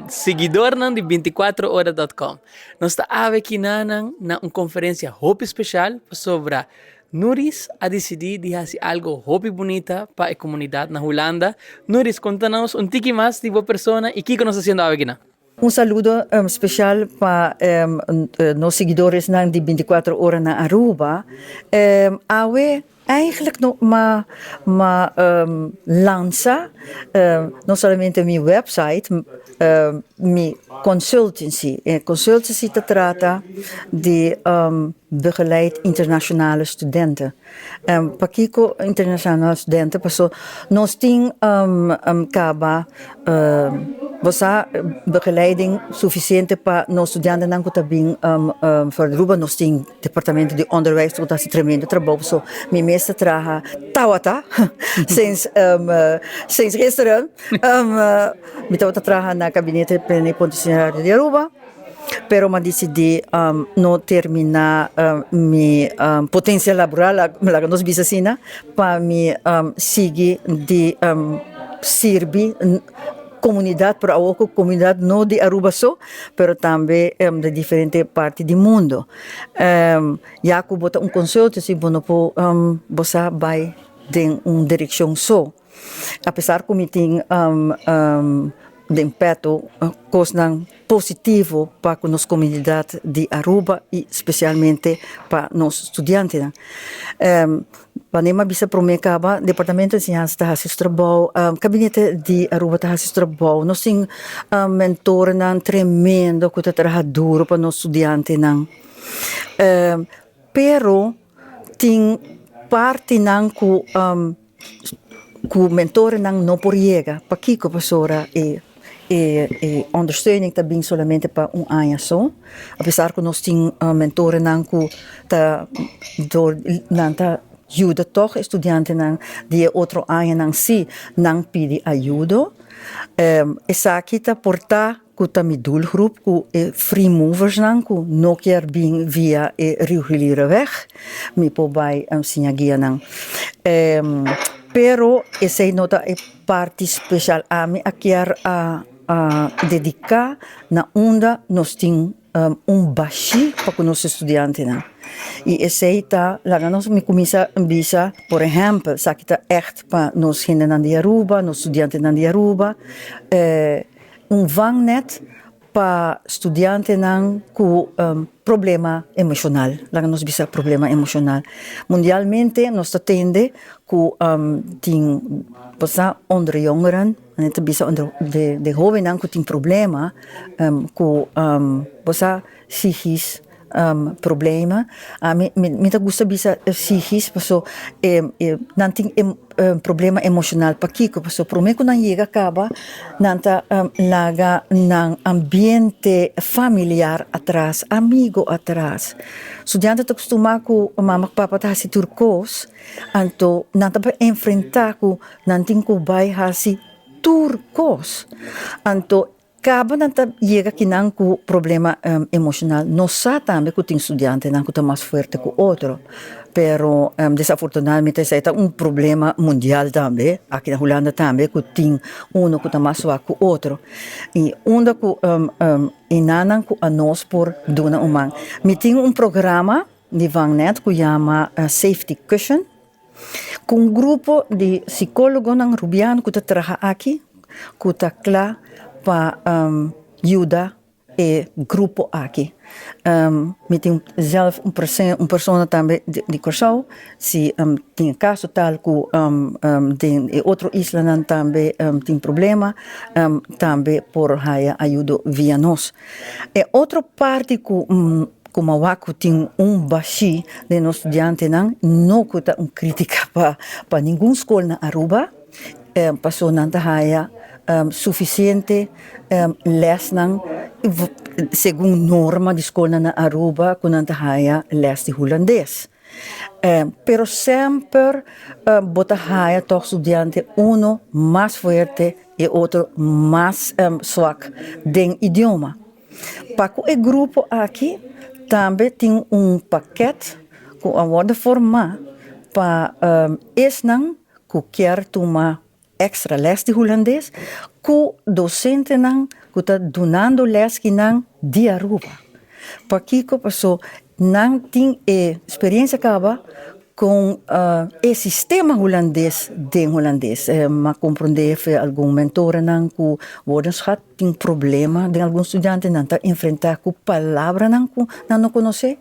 Bon, siguidornan di binticuatroora.com, nos ta awe kinanan na un conferencia hopi special pasobra Nuris a dicidi di haci algo hopi bunita pa e comunidad na Hulanda. Nuris, conta nos un tiki mas di bo persona y kico nos ta haciendo awe kina. Un saludo special pa nos siguidoresnan di binticuatro ora na Aruba. Awe Eigenlijk no ma ma lansa no solamente mi website, mi consultancy. E consultancy ta trata di begeleid internationale studenten. Pakiko internationale studenten? Paso nos tin kaba Bo sa begeleiding suficiente pa nos studiantenan cu ta bin for di Aruba. Nos tin departamento di onderwijs cu ta haci tremendo trabou. So mi mes ta traha tawata sinds sinds gisteren. Mi tabata traha na Gabinete Plenipotenciario di Aruba, pero mi a dicidi no termina mi potencia laboral, laga nos bisa asina, pa mi sigui di sirbi comunidad, pero awor cu comunidad no di Aruba so, pero tambe di diferente parti di mundo. Ya cu bo ta un consultancy bo no por bo sa bay den un direccion so. Apesar cu mi tin den peto cosnan positivo pa cu nos comunidad di Aruba y specialmente pa nos studiantenan. Wanneer mi a bisa prome caba, Departamento di Enseñansa ta haci su trabou, Gabinete di Aruba ta haci su trabou, nos tin mentornan tremendo cu ta traha duro pa nos studiantenan. Pero tin partinan cu Ku mentorenan no por yega. Pakiko? Pasobra e e ondersteuning ta bin solamente pa un aña so. Apesar ku nos tin mentorenan ku ta dor nan ta yuda tòg e studiantenan di e otro añanan si nan pidi ayudo. Esaki ta por ta. Ku ta mi doelgroep ku e free moversnan ku no kier bin via e reguliere weg, mi por bai siña guia nan. Pero esei no ta e parti special. Ami a kier a dedica na unda nos tin un bashi pa ku nos estudiantenan. I esei ta laga nos mi kuminsa bisa por ehèmpel esaki ta ègt pa nos hendenan di Aruba, nos studiantenan di Aruba. Un vangnet pa studiantenan ku problema emoshonal, laga nos bisa problema emoshonal. Mundialmente nos ta tende ku tin bo sa onder jongeren, nan ta bisa onder de hobennan ku tin problema ku bo sa psikis problema. Ami mi ta gusta bisa psikis paso nan tin e problema emoshonal. Pakiko? Paso prome ku nan yega kaba nan ta laga nan ambiente familiar atras, amigo atras. Studiante ta kustuma ku mama ku papa ta hasi tur kos, anto nan ta bai enfrenta ku nan tin ku bai hasi tur kos. Anto Caba nan ta yega kinan cu problema emocional. Nos sa tambe cu tin studiantenan cu ta mas fuerte cu otro, pero desafortunadamente esey ta un problema mundial tambe, aki na Hulanda tambe, cu tin uno cu ta mas swak cu otro. Y unda cu e nannan cu anos por duna un man. Mi tin un programa di vangnet cu yama Safety Cushion. Ku un grupo di psikólogonan rubiano ku ta traha aki ku ta kla pa yuda e grupo aki. Mi tin zelf un un persona tambe di Kòrsou, si tin e kaso tal ku den e otro islanan tambe tin problema, tambe por haya ayudo via nos. E otro parti ku. Kuma wak ku tin un bashí den nos studiantenan, no ku ta un krítika pa pa ningun skol na Aruba, paso nan ta haya sufisiente lèsnan segun norma di skolnan na Aruba ku nan ta haya lès di hulandes. Pero semper bo ta haya tòg studiante uno mas fuerte e otro mas swak den idioma. Pa ku e grupo aki tambe tin un pakèt ku a wòrdu formá pa esnan ku kier tuma èkstra lès di hulandes ku dosentenan. ku ta dunando lès ki nan di Aruba. Pakiko? Paso nan tin e experiencia kaba kon e sistema hulandes den hulandes. M'a komprondé fe algun mentorenan ku woordenschat tin problema den algun studiante nan ta enfrentá ku palabranan ku nan no konosé.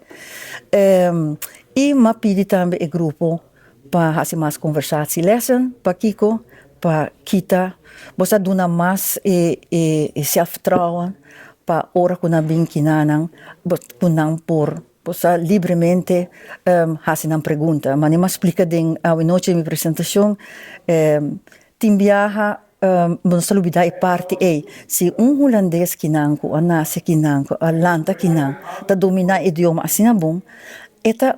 I m'a pidi tambe e grupo pa hasi mas conversatielessen. Pakiko? Pa kita bo sa duna mas e e zelfvertrouwen pa ora ku nan bin kinanan ku nan por bo sa libremente hasi nan pregunta. Mane m'a splika den awenochi den mi presentashon tin biaha bo no sa lubida e parti ei. Si un hulandes kinan ku a nase kinan ku a lanta kinan ta domina e idioma asina bon e ta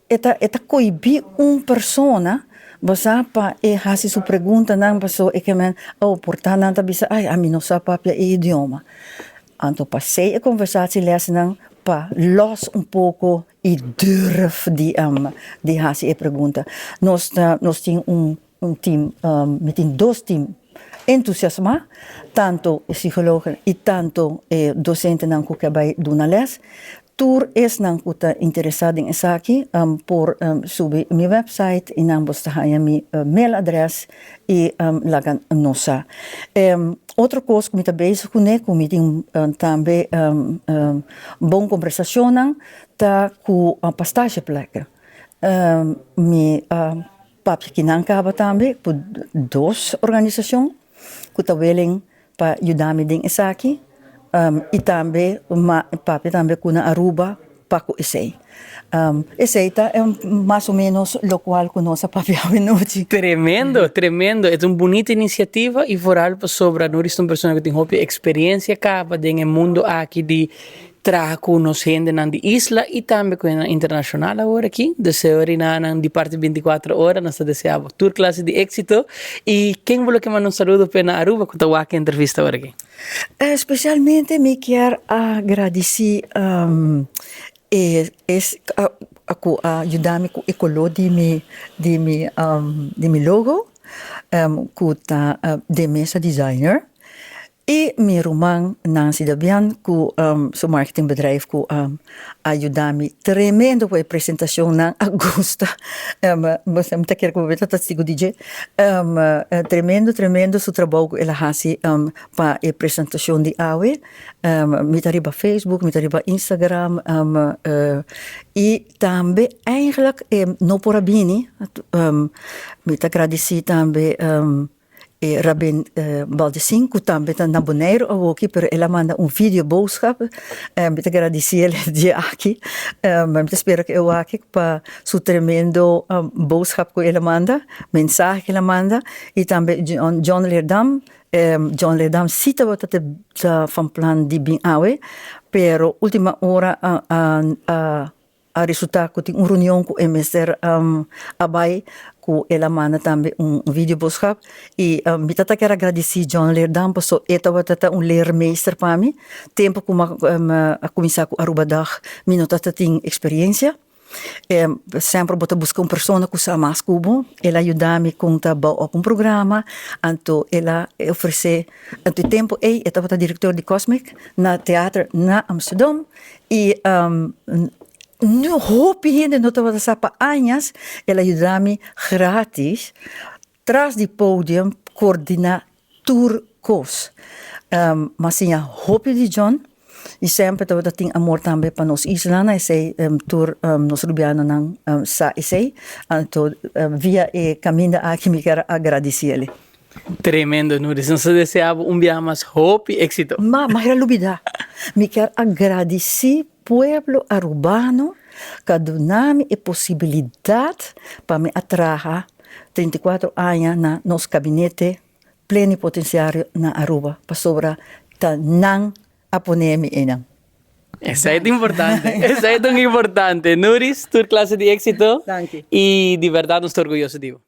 E ta e ta koibí un persona, bo sa, pa e hasi su preguntanan, paso e ke men, oh, por ta nan ta bisa, ai, ami no sa papia e idioma. Anto pasei e konversatielesnan pa lòs un poko i durf di di hasi e pregunta. Nos ta nos tin un un team, mi tin dos team entusiasmá, tanto e psikologen i tanto e dosentenan ku ke bai duna lès. Tur esnan ku ta interesá den esaki por subi mi wèpsait i nan bo ta haña mi mailadrès i laga nos sa. Otro kos ku mi ta bezig kuné ku mi tin tambe bon kombersashonnan ta ku pastasheplekken. Mi a papia kinan kaba tambe ku dos organisashon ku ta willing pa yuda mi den esaki i tambe papia tambe ku na Aruba pa ku esei. Esei ta mas o menos lokual ku nos a papia awenochi. Tremendo, tremendo. E ta un bunita inisiativa i vooral pasobra Nuris ta un persona ku tin hopi eksperensia kaba den e mundo aki di Traha ku nos hendenan di isla i tambe ku hendenan internashonal awor aki. Deseo rinanan di parti 24 ora nos ta desea bo tur klase di éksito. I ken bo lo ke manda un saludo p'e na Aruba ku ta wak e entrevista awor aki? Spesialmente mi kier a gradisí e es ku a yuda mi ku e koló di mi di mi di mi logo ku ta De Mesa Designer. I mi ruman Nancy Dabian ku su marketingbedrijf ku a yuda mi tremendo ku e presentashonnan a gusta. Mi ta kere ku bo ta testigu di dje. Tremendo tremendo su trabou ku el a hasi pa e presentashon di awe. Mi ta riba Facebook, mi ta riba Instagram i tambe eigenlijk no por a bini. Mi ta gradisí tambe. E Rabin Baldessin ku tambe ta na Boneiru awoki pero el a manda un video boodschap. Mi ta gradisi el e dia aki. Mi ta spera ku e wak pa su tremendo boodschap ku el a manda, mensahe ku el a manda. I tambe John Leerdam, John Leerdam si tabata ta van plan di bin awe pero ultima ora a A resultá ku tin un reunion ku e mester a bai ku el a manda tambe un videoboodschap i mi ta ta kier a gradisí John Leerdam paso e tabata ta un leermeester pa mi. Tempu ku mi a kuminsá ku Arubadag mi no tabata tin eksperensia. Semper bo ta buska un persona ku sa mas ku bo. El a yuda mi kon ta bou op un programa anto el a ofresé anto e tempu ei e tabata direktor di Cosmic na teater na Amsterdam. I nu hopi hende no tabata sa pa añas el a yuda mi gratis tras di podium coordina tur cos. M'a siña hopi di John i semper tabata tin amor tambe pa nos islanan esei tur nos rubianonan sa esei anto via e caminda aki mi kier a gradiciele. Tremendo Nuris, nos ta desea bo un biaha mas hopi éxito. Ma, ma hera lubida. Mi kier a gradisi pueblo Arubano ku a duna mi e posibilidat pa mi a traha 34 aña na nos kabinete plenipotensiario na Aruba, pasobra ta nan a pone mi einan. Esei ta importante, esei ta un importante. Nuris, tur klase di éxito. Danki. I di bèrdat nos ta orguyoso di bo.